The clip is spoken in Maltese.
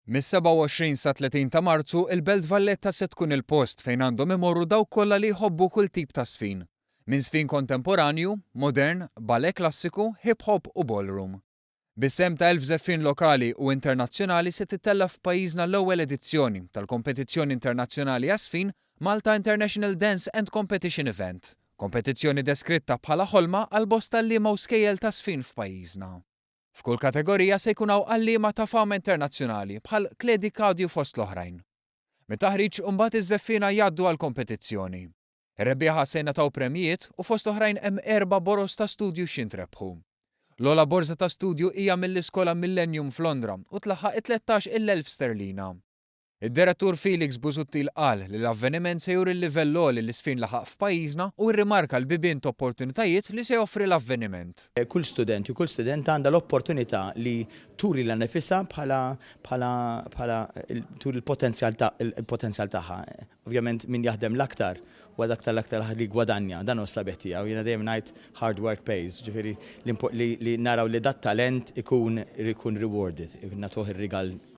Mis-27 sa 30 ta' Marzu, il-Belt Valletta se tkun il-post fejn għandhom imorru dawk kollha li jħobbu kull tip ta' żfin. Minn żfin kontemporanju, modern, ballet klassiku, hip hop u ballroom. Bis-sehem ta' 1000 żeffien lokali u internazzjonali se tittella' f'pajjiżna l-ewwel edizzjoni tal-kompetizzjoni internazzjonali għaż-żfin Malta International Dance and Competition Event. Kompetizzjoni deskritta bħala ħolma għal bosta għalliema u skejjel ta' żfin f'pajjiżna. F'kull kategorija se jkun hawn għalliema ta' fama internazzjonali bħal Kledi Kadiu fost l-oħrajn. Mit-taħriġ imbagħad iż-żeffiena jgħaddu għall-kompetizzjoni. Ir-rebbieħa se jingħataw premjijiet u fost oħrajn hemm erba' boroż ta' studju x'jintrebħu. L-ogħla borża ta' studju hija mill-iskola Millennium f'Londra u tlaħħaq it-13,000 sterlina. Id-direttur Felix Busuttil qal li l-avveniment se juri l-livell għoli li ż-żfin laħaq f'pajjiżna u rrimarka l-bibien ta' opportunitajiet li se joffri l-avveniment. Kull student u kull studenta għandha l-opportunità li turi lilha nnifisha bħala bħala bħala turi l-potenzjal ta' il-potenzjal tagħha. Ovvjament min jaħdem l-aktar huwa dak tal-aktar li gwadanja, dan hu s-sabiħ tiegħu. Jiena dejjem ngħid hard work pays, ġifieri li naraw li dat talent ikun ikun rewarded, nagħtuh ir-rigal.